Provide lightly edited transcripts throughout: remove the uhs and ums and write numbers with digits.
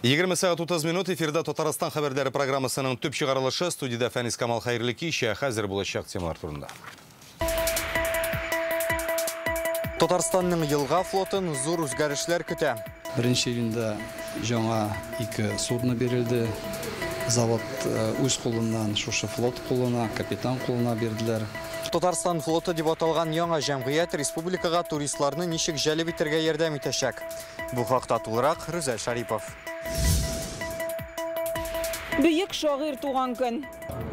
20 сәгать 30 минут эфирда Татарстан хәбәрләре программасының төп чыгарылышы. Студиядә Фәнис Камал, хәерле кич. Хәзер булачак темалар турында. Татарстанның елга флотын зур үзгәрешләр көтә. 1 июньдә яңа 2 судно бирелде. Завод үз кулыннан шушы флот кулына, капитан кулына бирделәр. Татарстан флоты дип аталган яңа җәмгыять республикага туристларны ничек җәлеп итәргә ярдәм итәчәк? Бу хакта тулырак Рүзәл Шарипов. Бөек шагыйрь туган көн.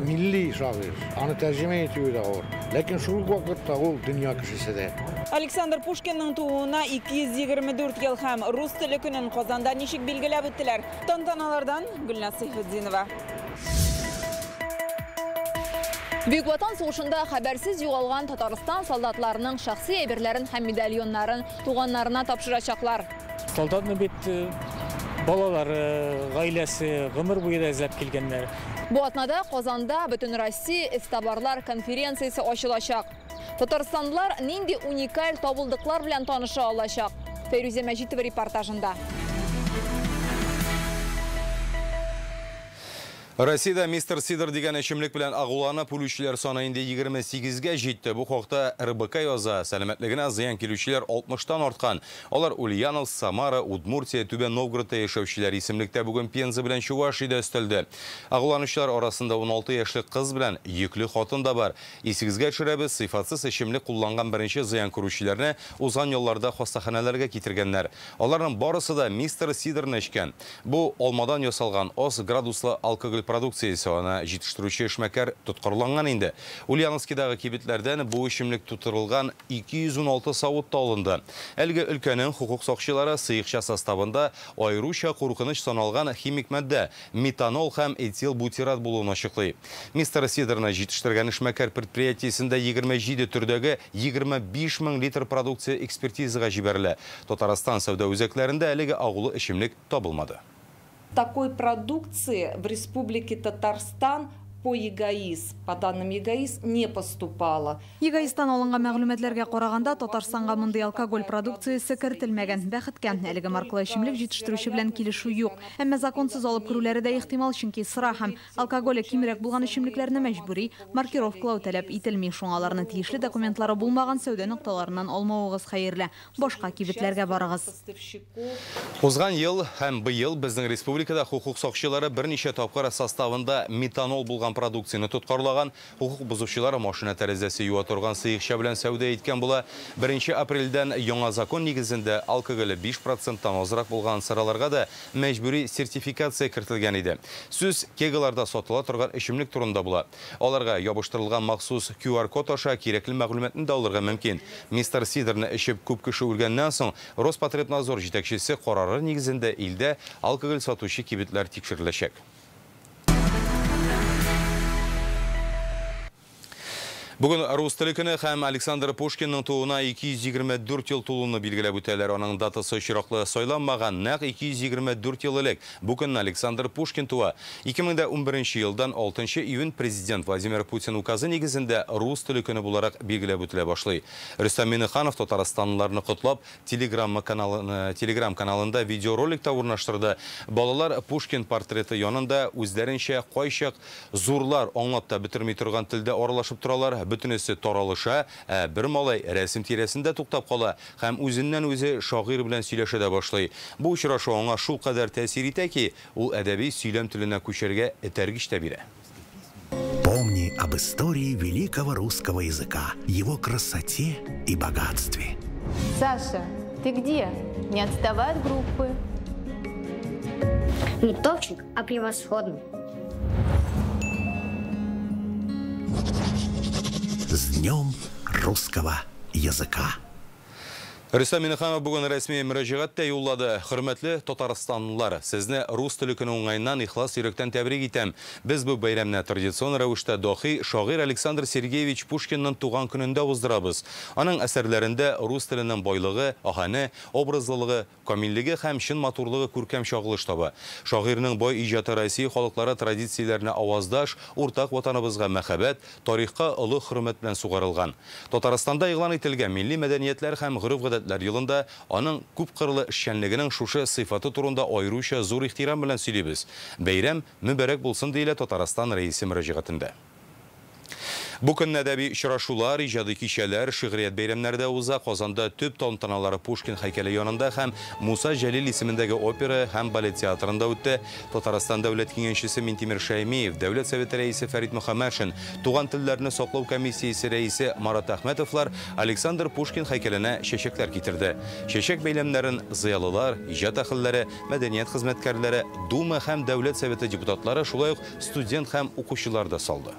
Милли шагыйрь. Аны тәрҗемә итүе дә авыр. Ләкин шул ук вакытта ул дөнья кешесе дә. Александр Пушкинның тууына 224 ел һәм рус теле көнен Казанда ничек билгеләп үттеләр? Тантаналардан Гөлназ Сәйфетдинова. Бөек Ватан сугышында хәбәрсез югалган Татарстан солдатларының шәхси әйберләрен һәм медальоннарын туганнарына тапшырачаклар. Солдатны бит балалары, гаиләсе гомер буе да эзләп килгәннәр. Бу атнада Казанда Бөтенроссия эзтабарлар конференциясе ачылачак. Татарстанлылар нинди уникаль табылдыклар белән таныша алачак? Фәйрүзә Мәҗитова репортажында. Россиядә Мистер Сидр дигән эчемлек белән агуланып үлүчеләр саны инде 28-гә җитте. Бу хакта РБК яза. Сәламәтлегенә зыян килүчеләр 60-тан арткан. Алар Ульяновск, Самара, Удмуртия, Түбән Новгородта яшәүчеләр. Исемлектә бүген Пенза белән Чувашия дә өстәлде. Агуланучылар арасында 16 яшьлек кыз белән йөкле хатын да бар. Исегезгә төшерәбез, сыйфатсыз эчемлек кулланган беренче зыян күрүчеләрне узган елларда хастаханәләргә китергәннәр. Аларның барысы да Мистер Сидрны эчкән. Бу алмадан ясалган аз градуслы алкоголь продукциясе, аны җитештерүче эшмәкәр тоткарланган инде. Ульяновскидагы кибетләрдән бу эчемлек тутырылган 216 савыт та алынды. Әлеге өлкәнең хукук сакчылары сыекча составында аеруча куркыныч саналган химик матдә метанол һәм этилбутират булуын ачыклый. Мистер Сидрны җитештергән эшмәкәр предприятиесендә 27 төрдәге 25 мең литр продукция экспертизага җибәрелә. Татарстан сәүдә үзәкләрендә әлеге агулы эчемлек табылмады. Такой продукции в Республике Татарстан по ЕГАИС, по данным ЕГАИС, не поступало. ЕГАИСтан алынган мәгълүматларга караганда, Татарстанга мондый алкоголь продукциясе кертелмәгән. Бәхеткә, әлеге маркалы эчемлек җитештерүче белән килешү юк. Әмма законсыз алып керүләре дә ихтимал, чөнки сыра һәм алкоголе кимрәк булган эчемлекләрне мәҗбүри маркировкалау таләп ителми. Шуңа аларны тиешле документлары булмаган сәүдә нокталарыннан алмавыгыз хәерле. Башка кибетләргә барыгыз. Узган ел һәм быел безнең республикада хукук сакчылары берничә тапкыр составында метанол булган продукцияне тоткарлаган. Хукук бозучылар машина тәрәзәсе юа торган сыекча белән сәүдә иткән була. 1 апрельдән яңа закон нигезендә алкоголе 5%-тан азрак булган сыраларга да мәҗбүри сертификация кертелгән иде. Сүз кегаларда сатыла торган эчемлек турында була. Аларга ябыштырылган махсус QR-код аша кирәкле мәгълүматны да алырга мөмкин. Мистер Сидрны эчеп күп кеше үлгәннән соң Роспотребнадзор җитәкчесе карары нигезендә илдә алкоголь сатучы кибетләр тикшереләчәк. Бүген рус теле көне һәм Александр Пушкинның тууына 224 ел тулуны билгеләп үтәләр. Аның датасы очраклы сайланмаган, нәкъ 224 ел элек. Бу көнне Александр Пушкин туа. 2011 елдан 6 июнь президент Владимир Путин указы нигезендә рус теле көне буларак билгеләп үтелә башлый. Рөстәм Миңнеханов татарстанлыларны котлап, Телеграм каналында видеоролик та урнаштырды. Балалар Пушкин портреты янында үзләренчә кайчак зурлар аңлап та бетерми торган телдә аралашып торалар. Бөтенесе таралыша, ә бер малай рәсем тирәсендә туктап кала һәм үзеннән үзе шагыйрь белән сөйләшә дә башлый. Бу очрашу аңа шул кадәр тәэсир итә ки, ул әдәби сөйләм теленә күчәргә этәргеч тә бирә. Помни об истории великого русского языка, его красоте и богатстве. Саша, ты где? Не отставай от группы. Не топчик, а превосходный. С днем русского языка! Рөстәм Миңнеханов бүген рәсми мөрәҗәгать тә юллады. Хөрмәтле татарстанлылар, сезне рус теле көне уңаеннан ихлас йөрәктән тәбрик итәм. Без бу бәйрәмне традицион рәвештә дахи шагыйрь Александр Сергеевич Пушкинның туган көнендә уздырабыз. Аның әсәрләрендә рус теленең байлыгы, аһәне, образлылыгы, камиллеге һәм чын матурлыгы күркәм чагылыш таба. Шагыйрьнең бай иҗаты Россия халыклары традицияләренә аваздаш, уртак ватаныбызга мәхәббәт, тарихка олы хөрмәт белән сугарылган. Татарстанда игълан ителгән милли мәдәниятләр һәм гореф-гадәтләр Гореф-гадәтләр елында аның күпкырлы эшчәнлегенең шушы сыйфаты турында аеруча зур ихтирам белән сөйлибез. Бәйрәм мөбарәк булсын, диелә Татарстан Рәисе мөрәҗәгатендә. Бу көнне әдәби очрашулар, иҗади кичәләр, шигърият бәйрәмнәре дә уза. Казанда төп тантаналары Пушкин һәйкәле янында һәм Муса Җәлил исемендәге опера һәм балет театрында үтте. Татарстан Дәүләт Киңәшчесе Минтимер Шәймиев, Дәүләт Советы рәисе Фәрит Мөхәммәтшин, Туган телләрне саклау комиссиясе рәисе Марат Әхмәтовлар Александр Пушкин һәйкәленә чәчәкләр китерде. Чәчәк бәйләмнәрен зыялылар, иҗат әһелләре, мәдәният хезмәткәрләре, Дума һәм Дәүләт Советы депутатлары, шулай ук студент һәм укучылар да салды.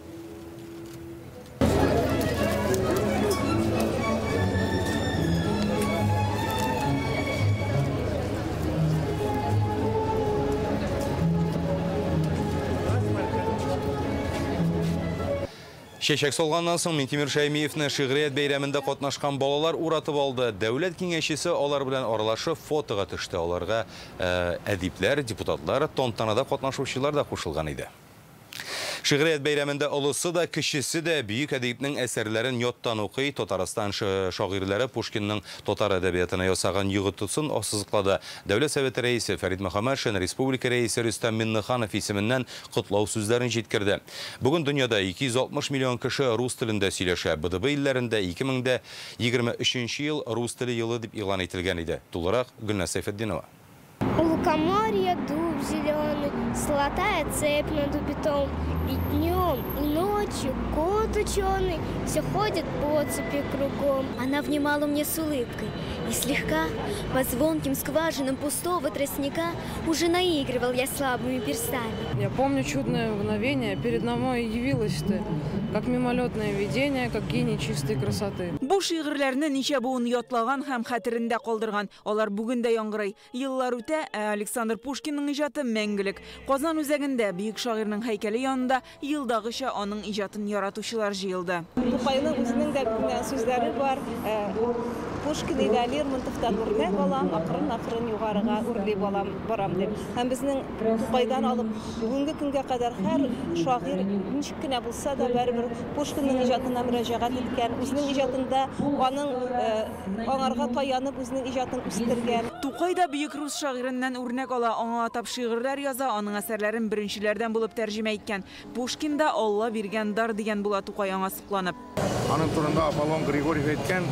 Чәчәк салганнан соң Минтимер Шәймиевне шигърият бәйрәмендә катнашкан балалар уратып алды. Дәүләт киңәшчесе алар белән аралашып фотога төште. Аларга әдипләр, депутатлар, тантанада катнашучылар да кушылган иде. Шигърият бәйрәмендә олысы да, кечесе дә бөек әдипнең әсәрләрен яттан укый. Татарстан шагыйрьләре Пушкинның татар әдәбиятына ясаган йогынтысын ассызыклады. Дәүләт Советы рәисе Фәрит Мөхәммәтшин, республика рәисе Рөстәм Миңнеханов исеменнән котлау сүзләрен җиткерде. Бүген дөньяда 260 миллион кеше рус телендә сөйләшә. БДБ илләрендә 2023 ел рус теле елы дип игълан ителгән иде. Тулырак Гөлназ Сәйфетдинова. У лукоморья дуб зеленый, золотая цепь над убитом. И днем, и ночью кот ученый все ходит по цепи кругом. Она внимала мне с улыбкой и слегка по звонким скважинам пустого тростника уже наигрывал я слабыми перстами. Я помню чудное мгновение, перед мной явилась ты, как мимолетное видение, как гений чистой красоты. Бу шигырьләрне ничә буын ятлаган һәм хәтерендә калдырган. Алар бүген дә яңгырый. Еллар үтә, ә Александр Пушкинның иҗаты мәңгелек. Казан үзәгендә бөек шагыйрьнең һәйкәле янында елдагыча аның иҗатын яратучылар җыелды. Тукайның үзенең дә сүзләре бар. Пушкин илә Лермонтовтан үрнәк алам, акрын-акрын югарыга үрли барам дип. Һәм безнең Тукайдан алып бүгенге көнгә кадәр һәр шагыйрь ничек кенә булса да барыбер Пушкинның иҗатына мөрәҗәгать иткән, үзенең иҗатында аның аңарга таянып үзенең иҗатын үстергән. Тукай да бөек рус шагыйреннән үрнәк ала, аңа атап шигырьләр яза, аның әсәрләрен беренчеләрдән булып тәрҗемә иткән. Пушкин да Алла биргән дар дигән була Тукай аңа сокланып. Аның турында Аполлон Григорьев әйткән,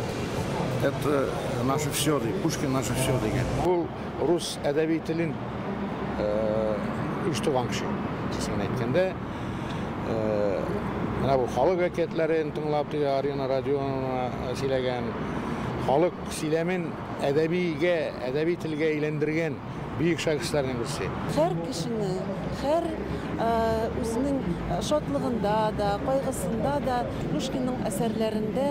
это наше все, Пушкин наше все дигән. Ул рус әдәби телен үз туган кеше. Кискен әйткәндә, менә бу халык әкиятләрен тыңлап, Арина Родионовна сөйләгән, халык сөйләмен әдәбигә, әдәби телгә әйләндергән бөек шәхесләрнең берсе. Һәр кешене, һәр үзенең шатлыгында да, кайгысында да Пушкинның әсәрләрендә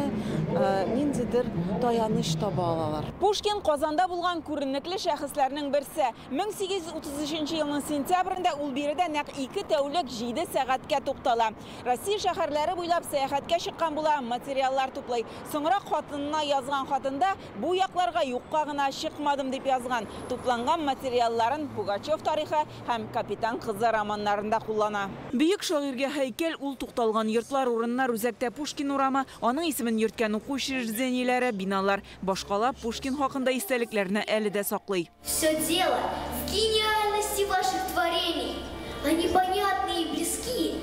ниндидер таяныч таба алалар. Пушкин Казанда булган күренекле шәхесләрнең берсе. 1833 елның сентябрендә ул биредә нәкъ 2 тәүлек 7 сәгатькә туктала. Россия шәһәрләре буйлап сәяхәткә чыккан була, материаллар туплый. Соңрак хатынына язган хатында бу якларга юкка гына чыкмадым дип язган. Тупланган материалларын Пугачев тарихы һәм Капитан кызы романнарында куллана. Бөек шагыйрьгә һәйкәл ул тукталган йортлар, урыннар, үзәктә Пушкин урамы, аның исемен йөрткән уку учреждениеләре, биналар, башкала Пушкин хакында истәлекләрне әле дә саклый. Все дело в гениальности ваших творений. Они понятны и близки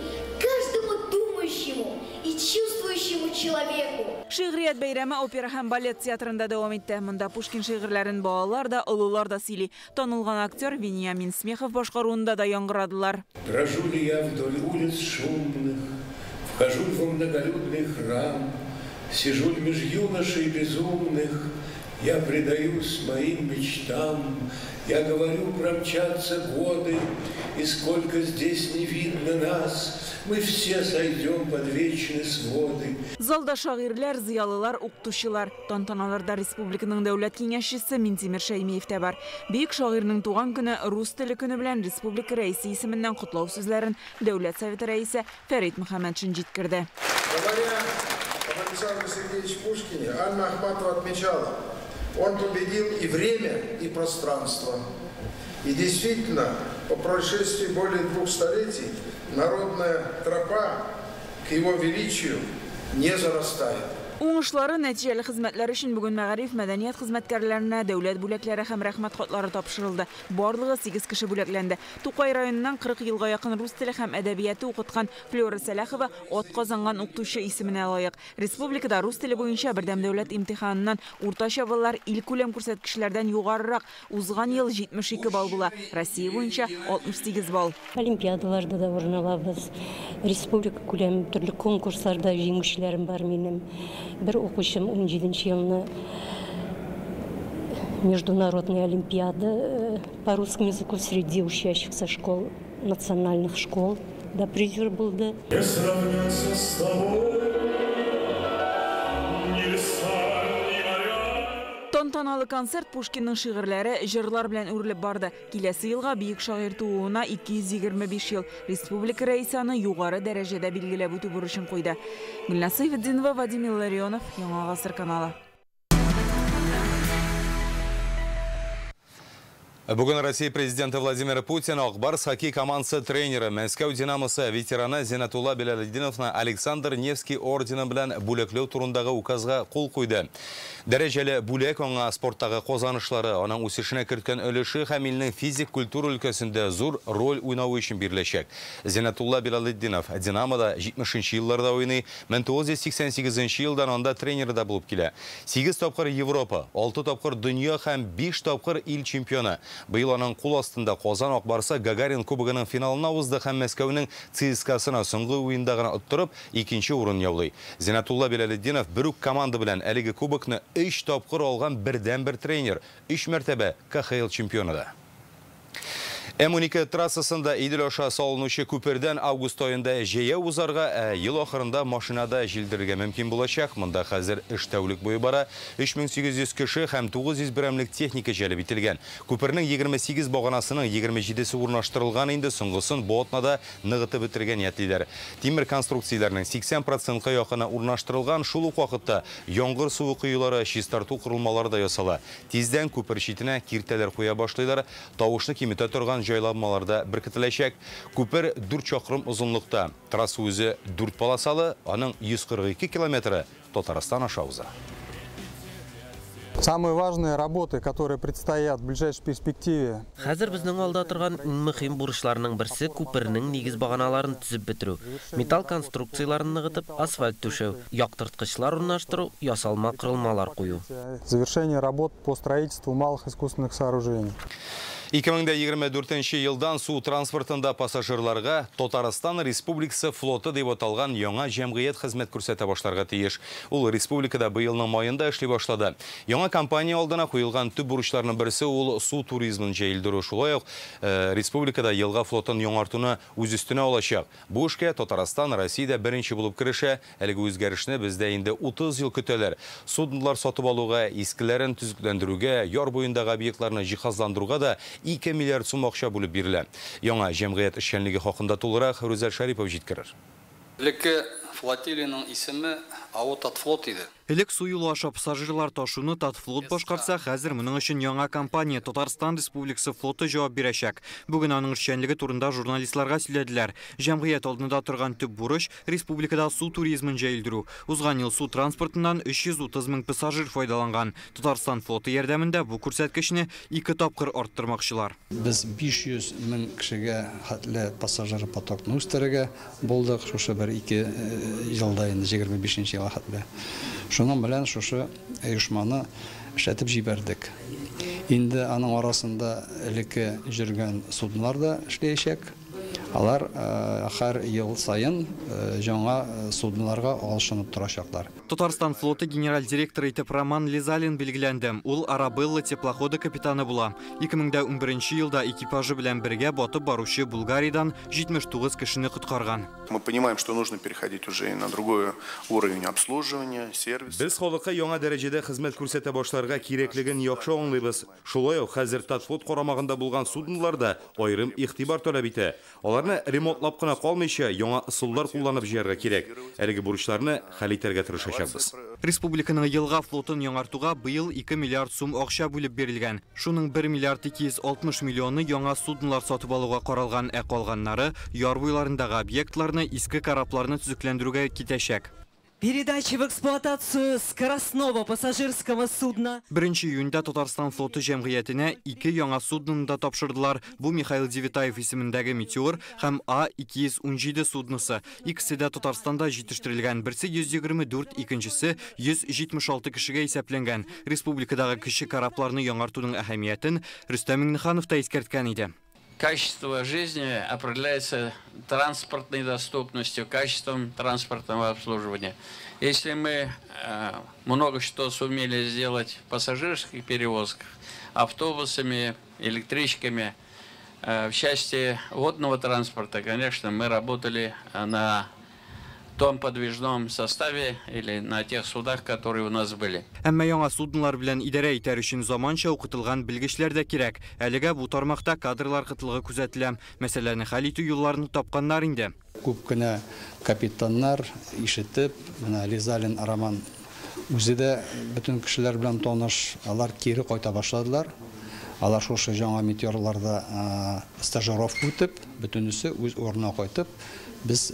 каждому думающему и чувствующему человеку. Шигърият бәйрәме опера һәм балет театрында дәвам итте. Монда Пушкин шигырьләрен балалар да, олылар да сөйли. Танылган актер Вениамин Смехов башкаруында да яңгырадылар. Брожу ли я вдоль улиц шумных, вхожу во многолюдный храм, сижу ли меж юношей безумных, я предаюсь моим мечтам, я говорю, промчатся годы, и сколько здесь не видно нас, мы все сойдем под вечные своды. Залда шагыйрьләр, зыялылар, укытучылар. Тантаналарда республиканың дәүләт киңәшчесе Минтимер Шәймиев тә бар. Бөек шагыйрьнең туган көне рус теле көне белән республика рәисе исеменнән котлау сүзләрен Дәүләт Советы рәисе Фәрит Мөхәммәтшин җиткерде. Говоря об Александре Сергеевиче Пушкине, Анна Ахматова отмечала, он победил и время, и пространство. И действительно, по прошествии более 2 столетий народная тропа к его величию не зарастает. Уңышлары, нәтиҗәле хезмәтләре өчен бүген мәгариф, мәдәният хезмәткәрләренә дәүләт бүләкләре һәм рәхмәт хатлары тапшырылды. Барлыгы 8 кеше бүләкләнде. Тукай районыннан 40 елга якын рус теле һәм әдәбияты укыткан Флюра Сәләхова ат казанган укытучы исеменә лаек. Республикада рус теле буенча бердәм дәүләт имтиханыннан уртача баллар илкүләм күрсәткечләрдән югарырак. Узган ел 72 балл була. Россия буенча 68 балл. Олимпиадаларда да урын алабыз. Республика күләм төрле конкурсларда җиңүчеләрем бар минем. Бер укучым 17 елны Международная олимпиада по русскому языку среди учащихся школ, национальных школ, да, призер был, да. Не сравнятся с тобой ни леса, ни моря. Тантаналы концерт Пушкинның шигырьләре, җырлар белән үрелеп барды. Киләсе елга бөек шагыйрь тууына 225 ел. Республика рәисе аны югары дәрәҗәдә билгеләп үтү бурычын куйды. Гөлназ Сәйфетдинова, Вадим Илларионов, Яңа Гасыр каналы. Бүген Россия президенты Владимир Путин Ак Барс хоккей командасы тренеры, Мәскәү Динамосы ветераны Зинатулла Билалетдиновны Александр Невский ордены белән бүләкләү турындагы указга кул куйды. Дәрәҗәле бүләк аңа спорттагы казанышлары, аның үсешенә керткән өлеше һәм илнең физик культура өлкәсендә зур роль уйнавы өчен биреләчәк. Зинатулла Билалетдинов Динамода 70 елларда уйный, 1988 елдан анда тренер да булып килә. 8 тапкыр Европа, 6 тапкыр дөнья һәм 5 тапкыр ил чемпионы. Быел аның кул астында Казан Ак Барсы Гагарин кубогының финалына узды һәм Мәскәүнең ЦСКАсына соңгы уенда гына оттырып, икенче урын яулый. Зинатулла Билалетдинов бер үк команда белән әлеге кубокны 3 тапкыр алган бердәнбер тренер, 3 мәртәбә КХЛ чемпионы да. М12 трассасында Идел аша салынучы күпердән август аенда җәяү узарга, ә ел ахырында машинада җилдерергә мөмкин булачак. Монда хәзер эш тәүлек буе бара. 3800 кеше һәм 900 берәмлек техника җәлеп ителгән. Күпернең 28 баганасының 27-се урнаштырылган, инде соңгысын бу атнада ныгытып бетерергә ниятлиләр. Тимер конструкцияләрнең 80%-ка якыны урнаштырылган, шул ук вакытта яңгыр суы коелары, чистарту корылмалары да ясала. Тиздән күпер читенә киртәләр куя башлыйлар. Тавышны киметә торган җайланмаларда беркетеләчәк. Күпер 4 чакрым озынлыкта. Трасса үзе 4 полосалы, аның 142 километры Татарстан аша уза. Самые важные работы, которые предстоят в ближайшей перспективе. Хәзер безнең алда торган иң мөһим бурычларның берсе күпернең нигез баганаларын төзеп бетерү, металл конструкцияларын ныгытып, асфальт түшәү, яктырткычлар урнаштыру, ясалма корылмалар кую. Завершение работ по строительству малых искусственных сооружений. 2024 елдан су транспортында пассажирларга Татарстан Республикасы флоты дип аталган яңа җәмгыять хезмәт күрсәтә башларга тиеш. Ул республикада быелның маенда эшли башлады. Яңа компания алдына куелган төп бурычларның берсе ул су туризмын җәелдерү. Шулай ук республикада елга флотын яңартуны үз өстенә алачак. Бу эшкә Татарстан Россиядә беренче булып керешә. Әлеге үзгәрешне бездә инде 30 ел көтәләр. Суднолар сатып алуга, искеләрен төзекләндерүгә, яр буендагы объектларны җиһазландыруга да 2 миллиард сум акча бүлеп бирелә. Яңа җәмгыять эшчәнлеге хакында тулырак Рүзәл Шарипов җиткерер. Элекке флотилиянең исеме АО Татфлот иде. Элек су юлы аша пассажирлар ташуны Татфлот башкарса, хәзер моның өчен яңа компания Татарстан Республикасы флоты җавап бирәчәк. Бүген аның эшчәнлеге турында журналистларга сөйләделәр. Җәмгыять алдында торган төп бурыч республикада су туризмын җәелдерү. Узган ел су транспортыннан 330 мең пассажир файдаланган. Татарстан флоты ярдәмендә бу күрсәткечне 2 тапкыр арттырмакчылар. Без 500 мең кешегә хәтле пассажир потокны үстерергә булдык. Шушы бер 2 елда инде 25 елга хәтле. Шуның белән шушы оешманы эшләтеп җибәрдек. Инде аның арасында элекке йөргән суднолар да эшләячәк. Алар һәр ел саен яңа судноларга алышынып торачаклар. Татарстан флоты генераль директоры итеп Роман Лизалин билгеләнде. Ул Арабелла теплоходы капитаны була. 2011 елда экипажы белән бергә батып баручы Булгариядән 79 кешене коткарган. Мы понимаем, что нужно переходить уже на другой уровень обслуживания, сервиса. Без халыкка яңа дәрәҗәдә хезмәт күрсәтә башларга кирәклеген яхшы аңлыйбыз. Шулай ук хәзер Татфлот карамагында булган суднолар да аерым игътибар таләп итә. Аларны ремонтлап кына калмыйча, яңа ысуллар кулланып җыярга кирәк. Әлеге бурычларны хәл итәргә тырышачакбыз. Республиканың елга флотын яңартуга быел 2 миллиард сум акча бүлеп бирелгән. Шуның 1 миллиард 260 миллионы яңа суднолар сатып алуга каралган, ә калганнары яр буйларындагы объектларны, иске корабларны төзекләндерүгә китәчәк. Передача в эксплуатацию скоростного пассажирского судна. 1 июньдә Татарстан флоты җәмгыятенә ике яңа судноны да тапшырдылар. Бу Михаил Девятаев исемендәге Метеор һәм А-217 судносы. Икесе дә Татарстанда җитештерелгән. Берсе 124, икенчесе 176 кешегә исәпләнгән. Республикадагы кече корабларны яңартуның әһәмиятен Рөстәм Миңнеханов та искәрткән иде. Качество жизни определяется транспортной доступностью, качеством транспортного обслуживания. Если мы много что сумели сделать в пассажирских перевозках, автобусами, электричками, в части водного транспорта, конечно, мы работали на том подвижном составе или на тех судах, которые у нас были. Әмма яңа суднолар белән идарә итәр өчен заманча укытылган белгечләр дә кирәк. Әлегә бу тармакта кадрлар кытлыгы күзәтелә. Мәсьәләне хәл итү юлларын тапканнар инде. Күп кенә капитаннар ишетеп, менә Лизалин Роман үзе дә бөтен кешеләр белән таныш, алар кире кайта башладылар. Алар шушы яңа метеорларда стажировка үтеп, бөтенесе үз урынына кайтып, без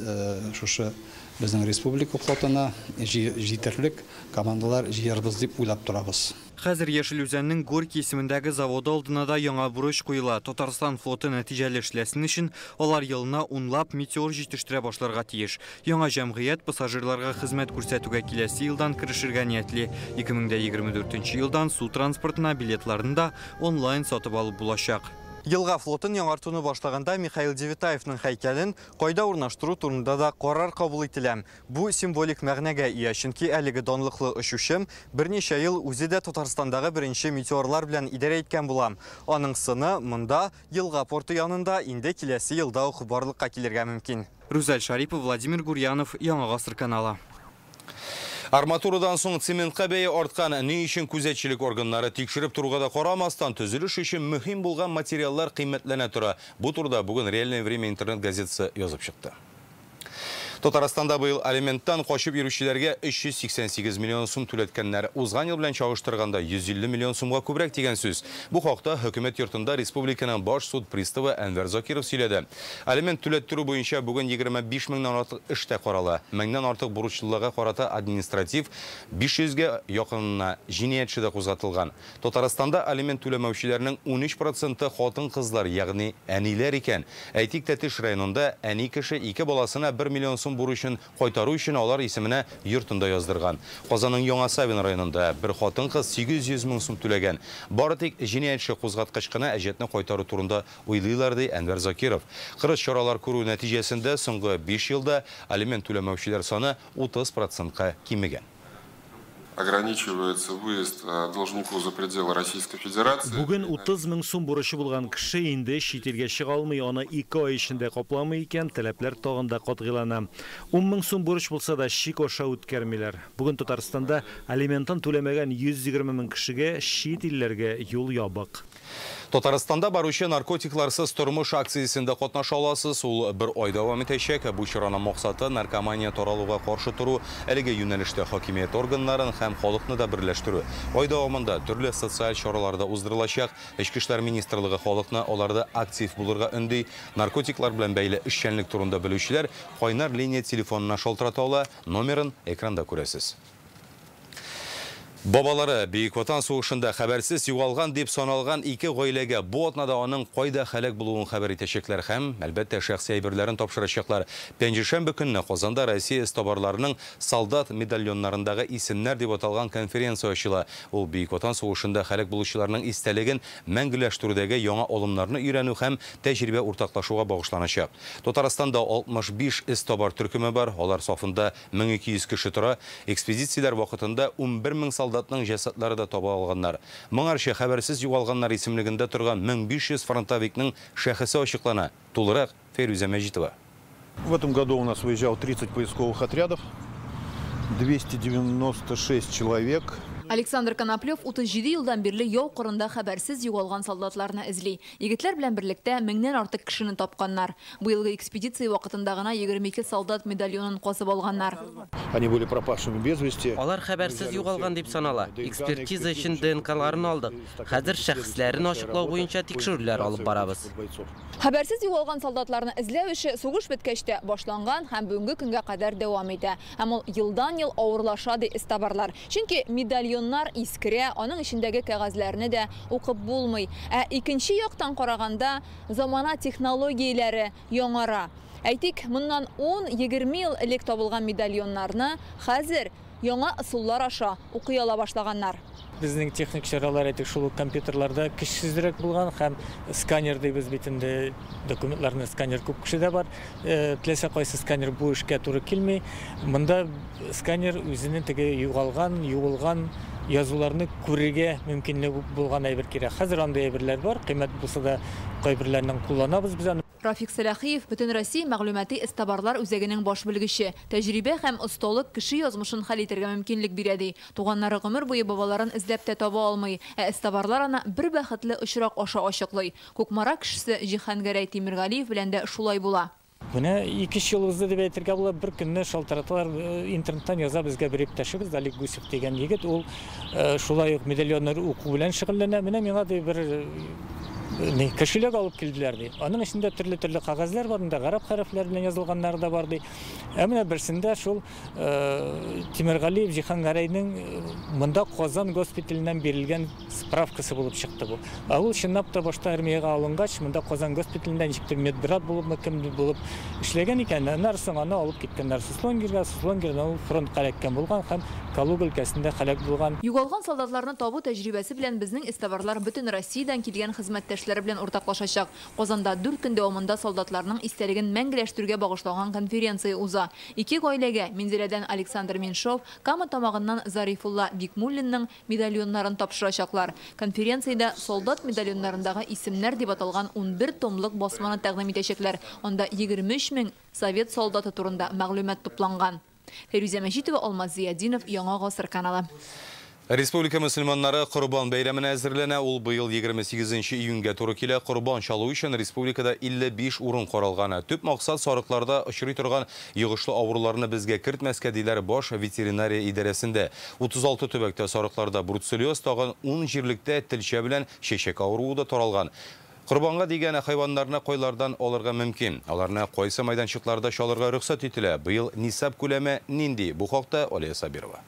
шушы безнең республика флотына җитәрлек командалар җыярбыз дип уйлап торабыз. Хәзер Яшел Үзәннең Горький исемендәге заводы алдына да яңа бурыч куела. Татарстан флоты нәтиҗәле эшләсен өчен алар елына унлап метеор җитештерә башларга тиеш. Яңа җәмгыять пассажирларга хезмәт күрсәтүгә киләсе елдан керешергә ниятли. 2024 елдан су транспортына билетларны да онлайн сатып алып булачак. Елга флотын яңартуны башлаганда Михаил Девятаевның һәйкәлен кайда урнаштыру турында да карар кабул ителә. Бу символик мәгънәгә ия, чөнки әлеге данлыклы очучы берничә ел үзе дә Татарстандагы беренче метеорлар белән идарә иткән була. Аның сыны монда елга порты янында инде киләсе елда ук барлыкка килергә мөмкин. Рүзәл Шарипов, Владимир Гурьянов, Яңа Гасыр каналы. Арматурадан соң цементка бәя арткан. Ни өчен күзәтчелек органнары тикшереп торуга да карамастан төзелеш өчен мөһим булган материаллар кыйммәтләнә тора. Бу турыда бүген Реальное время интернет газетасы язып чыкты. Татарстанда быел алименттан качып йөрүчеләргә 388 миллион сум түләткәннәр. Узган ел белән чагыштырганда 150 миллион сумга күбрәк дигән сүз. Бу хакта хөкүмәт йортында республиканың баш суд приставы Әнвәр Закиров сөйләде. Алимент түләттерү буенча бүген 25 меңнән артык эш тә карала. Меңнән артык бурычлыларга карата административ 500гә якынына җинаять эше дә кузгатылган. Татарстанда алимент түләмәүчеләрнең 13% хатын-кызлар, ягъни әниләр икән. Әйтик, Тәтеш районында әни кеше ике баласына 1 миллион сум бурычын кайтару өчен алар исеменә йортында яздырган. Казанның Яңа Савин районында бер хатын-кыз 800 мең сум түләгән. Бары тик җинаять эше кузгаткач кына әҗәтне кайтару турында уйлыйлар, ди Әнвәр Закиров. Кырыс чаралар күрү нәтиҗәсендә соңгы 5 елда алимент түләмәүчеләр саны 30%-ка кимегән. Ограничивается выезд должнику за пределы Российской Федерации. Бүген 30 мең сум бурычы булган кеше инде чит илгә чыга алмый, аны 2 ай эчендә капламый икән, таләпләр тагын да катгыйлана. 10 мең сум бурыч булса да чик аша үткәрмиләр. Бүген Татарстанда алиментын түләмәгән 120 мең кешегә чит илләргә юл ябык. Татарстанда баручы наркотикларсыз тормыш акциясендә катнаша аласыз. Ул бер ай дәвам итәчәк. Бу чараның максаты наркомания таралуга каршы тору, әлеге юнәлештә хакимият органнарын һәм халыкны да берләштерү. Ай дәвамында төрле социаль чаралар да уздырылачак. Эчке эшләр министрлыгы халыкны аларда актив булырга өнди. Наркотиклар белән бәйле эшчәнлек турында белүчеләр кайнар линия телефонына шалтырата ала. Номерын экранда күрәсез. Бабалары Бөек Ватан сугышында хәбәрсез югалган дип саналган ике гаиләгә бу атнада аның кайда һәлак булуын хәбәр итәчәкләр һәм, әлбәттә, шәхси әйберләрен тапшырачаклар. Пәнҗешәмбе көнне Казанда Россия эзтабарларының солдат медальоннарындагы исемнәр дип аталган конференция ачыла. Ул Бөек Ватан сугышында һәлак булучыларның истәлеген мәңгеләштерүдәге яңа алымнарны өйрәнү һәм тәҗрибә уртаклашуга багышланачак. Татарстанда 65 эзтабар төркеме бар, алар сафында 1200 кеше тора. Экспедицияләр вакытында 11 мең солдат җәсәдләре дә таба алганнар. Моңарчы хәбәрсез югалганнар исемлегендә торган 1500 фронтовикның шәхесе ачыклана. Тулырак Фәйрүзә Мәҗитова. В этом году у нас выезжало 30 поисковых отрядов, 296 человек. Александр Коноплев 37 елдан бирле яу кырында хәбәрсез югалган солдатларны эзли. Егетләр белән берлектә меңнән артык кешене тапканнар. Быелгы экспедиция вакытында гына 22 солдат медальонын казып алганнар. Они были пропавшими без вести. Алар хәбәрсез югалган дип санала. Экспертиза өчен ДНКларын алдык. Хәзер шәхесләрен ачыклау буенча тикшерүләр алып барабыз. Хәбәрсез югалган солдатларны эзләү эше сугыш беткәч тә башланган һәм бүгенге көнгә кадәр дәвам итә. Һәм ул елдан-ел авырлаша, ди эзтабарлар. Чөнки медальоннар искерә, аның эчендәге кәгазьләрне дә укып булмый. Ә икенче яктан караганда, замана технологияләре яңара. Әйтик, моннан 10-20 ел элек табылган медальоннарны хәзер яңа ысуллар аша укый ала башлаганнар. Безнең техник чаралар, әйтик, шул ук компьютерларда көчсезрәк булган һәм сканер дибез бит инде, документларны сканер күп кешедә бар. Теләсә кайсы сканер бу эшкә туры килми. Монда сканер үзенең теге югалган, юылган язуларны күрергә мөмкинлеге булган әйбер кирәк. Хәзер андый әйберләр бар, кыйммәт булса да кайберләрен кулланабыз без аны. Рафик Сәлахиев Бөтенроссия мәгълүмати эзтабарлар үзәгенең баш белгече. Тәҗрибә һәм осталык кеше язмышын хәл итәргә мөмкинлек бирә, ди. Туганнары гомер буе бабаларын эзләп тә таба алмый, ә эзтабарлар аны бер бәхетле очрак аша ачыклый. Кукмара кешесе Җиһангәрәй Тимергалиев белән дә шулай була. Менә 2 ел узды дип әйтергә була, бер көнне шалтыраталар, интернеттан яза безгә бер иптәшебез Олег Гусев дигән егет, ул шулай ук медальоннар уку белән шөгыльләнә. Менә миңа ди бер кошелек алып килделәр ди. Аның эчендә төрле-төрле кәгазьләр бар, анда гарәп хәрефләре белән язылганнар да бар ди. Ә менә берсендә шул Тимергалиев Җиһангәрәйнең монда Казан госпиталеннән бирелгән справкасы булып чыкты бу. Ә ул чынлап та башта армиягә алынгач, монда Казан госпиталендә ничектер медбрат булыпмы, кем булып эшләгән икән. Аннан соң аны алып киткәннәр Суслонгерга, Суслонгердан ул фронтка эләккән булган һәм Калуга өлкәсендә һәлак булган. Югалган солдатларны табу тәҗрибәсе белән безнең эзтабарлар бөтен Россиядән килгән хезмәттәшләре белән уртаклашачак. Казанда 4 көн дәвамында солдатларның истәлеген мәңгеләштерүгә багышланган конференция уза. Ике гаиләгә Минзәләдән Александр Меньшов, Кама Тамагыннан Зарифулла Бикмуллинның медальоннарын тапшырачаклар. Конференциядә солдат медальоннарындагы исемнәр дип аталган 11 томлык басманы тәкъдим итәчәкләр. Анда 23 мең совет солдаты турында мәгълүмат тупланган. Фәрүзә Мәҗитова, Алмаз Зиятдинов, Яңа Гасыр каналы. Республика мөселманнары Корбан бәйрәменә әзерләнә. Ул быел 28 июньгә туры килә. Корбан чалу өчен республикада 55 урын каралган. Төп максат сарыкларда очрый торган йогышлы авыруларны безгә кертмәскә, диләр баш ветеринария идарәсендә. 36 төбәктә сарыкларда бруцеллез, тагын 10 җирлектә телчә белән чәчәк авыруы да таралган. Корбанга дигән хайваннарны кайлардан алырга мөмкин? Аларны кайсы майданчыкларда чалырга рөхсәт ителә? Быел нисаб күләме нинди? Бу хакта Алия Сабирова.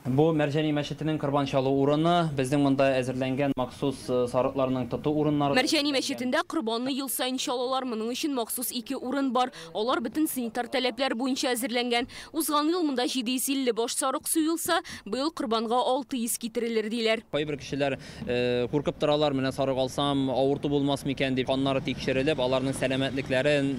Бу Мәрҗани мәчетенең корбан чалу урыны, безнең монда әзерләнгән махсус сарыкларның тоту урыннары. Мәрҗани мәчетендә корбанны ел саен чалалар. Моның өчен махсус 2 урын бар. Алар бөтен санитар таләпләр буенча әзерләнгән. Узган ел монда 750 баш сарык суелса, быел корбанга 600 китерелер диләр. Кайбер кешеләр куркып торалар, менә сарык алсам, авырту булмас микән дип, каннары тикшерелеп, аларның сәламәтлекләрен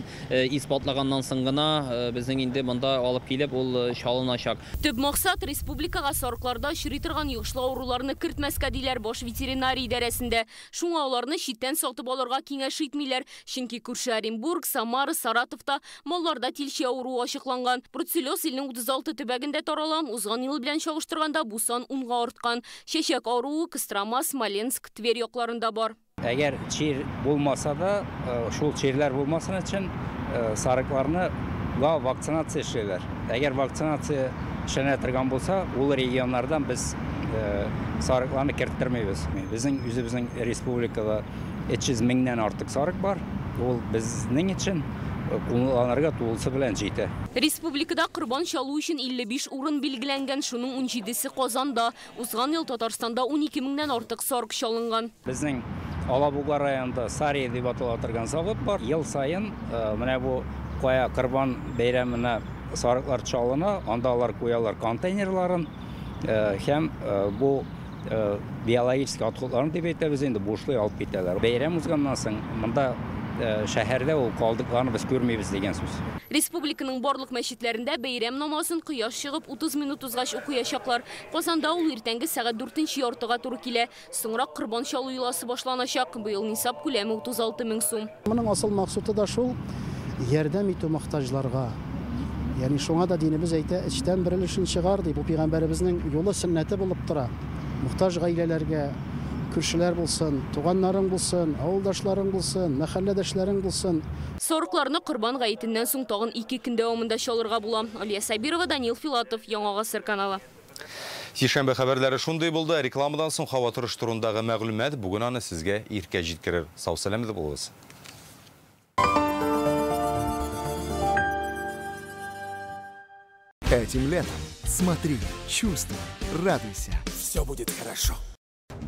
исбатлаганнан соң гына безнең инде монда алып килеп ул чалыначак. Төп максат республикага сарыкларда очрый торган йогышлы авыруларны кертмәскә, диләр баш ветеринария идарәсендә. Шуңа аларны читтән сатып алырга киңәш итмиләр. Чөнки күрше Оренбург, Самара, Саратовта малларда тилчә авыруы ачыкланган. Бруцеллез илнең 36 төбәгендә таралган. Узган ел белән чагыштырганда бу сан 10-га арткан. Чәчәк авыруы Кострома, Смоленск, Тверь якларында бар. Әгәр чир булмаса да, шул чирләр булмасын өчен сарыкларны вакцинация эшлиләр. Әгәр вакцинация эшләнә торган булса, ул регионнардан без сарыкларны керттермибез. Безнең үзебезнең республикада 300 меңнән артык сарык бар. Ул безнең өчен кулланырга тулысы белән җитә. Республикада корбан чалу өчен 55 урын билгеләнгән, шуның 17-се Казанда. Узган ел Татарстанда 12 меңнән артык сарык чалынган. Безнең Алабуга районында Сария дип атала торган завод бар. Ел саен менә бу кая корбан бәйрәменә сарыклар чалына, анда алар куялар контейнерларын һәм бу биологический отходларын дип әйтәбез инде, бушлай алып китәләр. Бәйрәм узганнан соң монда шәһәрдә ул калдыкларны без күрмибез дигән сүз. Республиканың барлык мәчетләрендә бәйрәм намазын кояш чыгып 30 минут узгач укыячаклар. Казанда ул иртәнге сәгать 4:30-га туры килә. Соңрак корбан чалу йоласы башланачак. Быел нисаб күләме 36 мең сум. Моның асыл максаты да шул: ярдәм итү мохтаҗларга. Ягъни шуңа да динебез әйтә, эчтән бер өлешен чыгар ди. Бу пәйгамбәребезнең юлы сөннәте булып тора. Мохтаҗ гаиләләргә, күршеләр булсын, туганнарың булсын, авылдашларың булсын, мәхәлләдәшләрең булсын. Сарыкларны Корбан гаетеннән соң тагын 2 көн дәвамында чалырга була. Алия Сабирова, Данил Филатов, Яңа Гасыр каналы. Сишәмбе хәбәрләре шундый булды. Рекламадан соң һава торышы турындагы мәгълүмат бүген аны сезгә иркә җиткерер. Сау-сәламәт булыгыз. Этим летом смотри, чувствуй, радуйся. Все будет хорошо.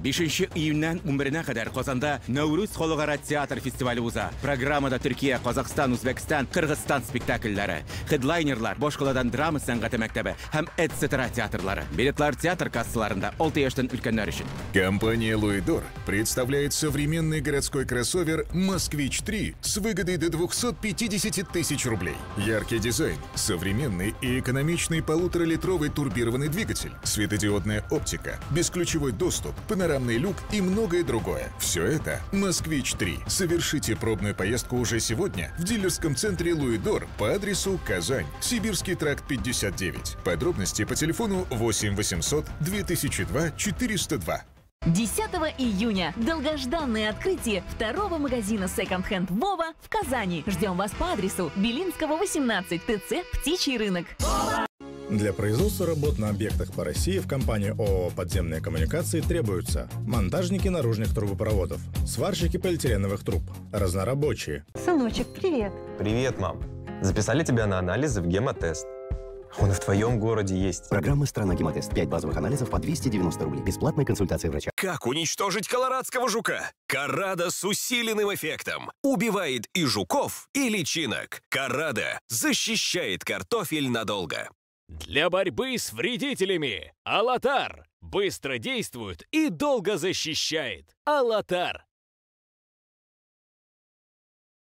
5 июньнән 11-нә кадәр Казанда Нәүрүз халыкара театр фестивале уза. Программада Төркия, Казахстан, Үзбәкстан, Кыргызстан спектакльләре, хедлайнерлар, башкаладан драма сәнгате мәктәбе һәм etc. театрлары. Билетлар театр кассаларында 6 яшьтән өлкәннәр өчен. Компания «Луидор» представляет современный городской кроссовер «Москвич-3» с выгодой до 250 тысяч рублей. Яркий дизайн, современный и экономичный полуторалитровый турбированный двигатель, светодиодная оптика, бесключевой доступ, панорамный люк и многое другое. Все это «Москвич-3». Совершите пробную поездку уже сегодня в дилерском центре «Луидор» по адресу Казань, Сибирский тракт 59. Подробности по телефону 8 800 2002 402. 10 июня. Долгожданное открытие второго магазина Second Hand Вова в Казани. Ждем вас по адресу Белинского, 18, ТЦ «Птичий рынок». Для производства работ на объектах по России в компанию ООО «Подземные коммуникации» требуются монтажники наружных трубопроводов, сварщики полиэтиленовых труб, разнорабочие. Сыночек, привет. Привет, мам. Записали тебя на анализы в гемотест. Он и в твоем городе есть. Программа «Страна гемотест». 5 базовых анализов по 290 рублей. Бесплатная консультация врача. Как уничтожить колорадского жука? Карада с усиленным эффектом. Убивает и жуков, и личинок. Карада защищает картофель надолго. Для борьбы с вредителями Алатар быстро действует и долго защищает. Алатар.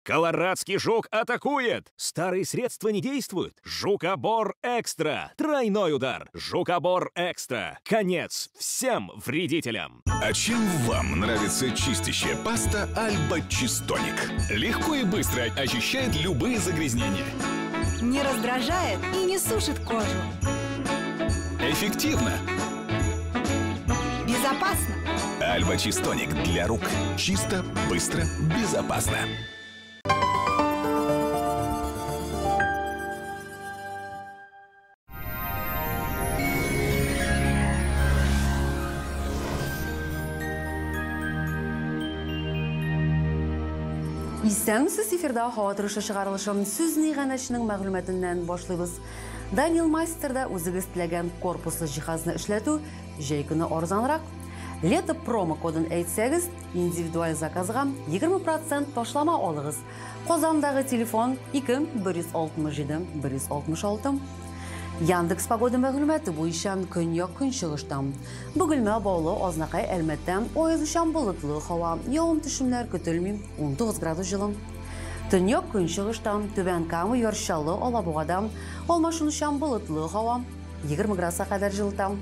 Колорадский жук атакует! Старые средства не действуют. Жукобор Экстра. Тройной удар. Жукобор Экстра. Конец всем вредителям. А чем вам нравится чистящая паста Альба Чистоник? Легко и быстро очищает любые загрязнения. Не раздражает и не сушит кожу. Эффективно. Безопасно. Альба Чистоник для рук. Чисто, быстро, безопасно. Исәнмесез, эфирда һава торышы чыгарылышы. Сүз иганәченең мәгълүматыннан башлыйбыз. Данил Мастерда үзегез теләгән корпуслы җиһазны эшләтү җәй көне арзанрак. Лето промо кодын әйтсәгез, индивидуаль заказга 20% ташлама алыгыз. Казандагы телефон 2 167 166. Яндекс погода мәгълүматы буенча көньяк көнчыгыштан. Бөгелмә, Баулы, Азнакай, Әлмәттән аязучан болытлы һава, явым-төшемнәр көтелми, 19 градус җылы. Төньяк көнчыгыштан Түбән Кама, Яр Чаллы, Алабугадан алмашынучан болытлы һава, 20 градуска кадәр җылыта.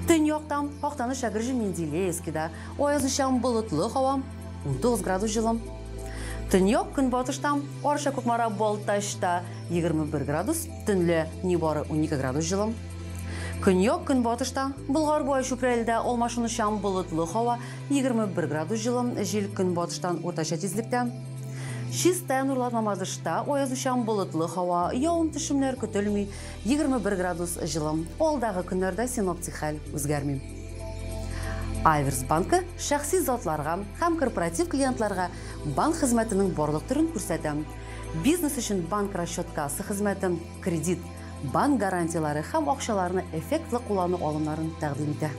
Төньяктан Актаныш, Әгерҗе, Менделеевскида аязучан болытлы һава, 19 градус җылы. Төньяк көнбатыштан Арча, Кукмара, Балтачта 21 градус, төнлә нибары 12 градус җылы. Көньяк көнбатышта Болгар буе Чүпрәледә алмашынучан болытлы һава, 21 градус җылы, җил көнбатыштан уртача тизлектә. Чистай, Нурлат, Мамадышта аязучан болытлы һава, явым-төшемнәр көтелми, 21 градус җылы. Алдагы көннәрдә синоптик хәл үзгәрми. Айверс банкы шәхси затларга һәм корпоратив клиентларга банк хезмәтенең барлык төрен күрсәтә. Бизнес өчен банк расчеткасы хезмәте, кредит, банк гарантиялары һәм акчаларны эффектлы куллану алымнарын тәкъдим итә.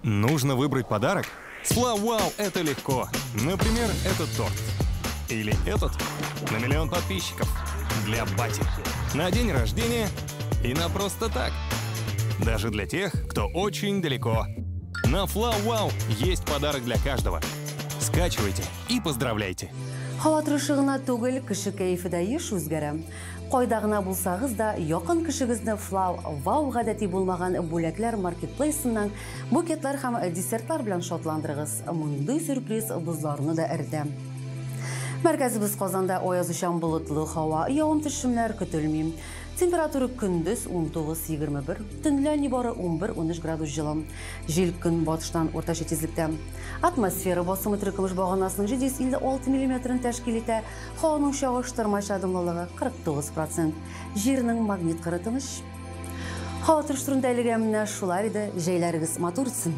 Нужно выбрать подарок? С Флауау это легко. Например, этот торт. Или этот на миллион подписчиков. Для бати. На день рождения и на просто так. Даже для тех, кто очень далеко. На Флауау есть подарок для каждого. Скачивайте и поздравляйте. Һава торышы гына түгел, кеше кәефе дә еш үзгәрә. Кайда гына булсагыз да, якын кешегезне Флау Вау гадәти булмаган бүләкләр маркетплейсыннан букетлар һәм десертлар белән шатландырыгыз. Мондый сюрприз бозларны да эретә. Мәркәзебез Казанда аязучан болытлы һава, явым-төшемнәр көтелми. Температура көндез 19-21, төнлә нибары 11-13 градус җылы. Җил көнбатыштан уртача тизлектә. Атмосфера басымы теркөмеш баганасының 756 миллиметрын тәшкил итә. Һаваның чагыштырмача дымлылыгы 49%. Җирнең магнит кыры тыныч. Һава торышы турында әлегә менә шулар иде. Җәйләрегез матур үтсен.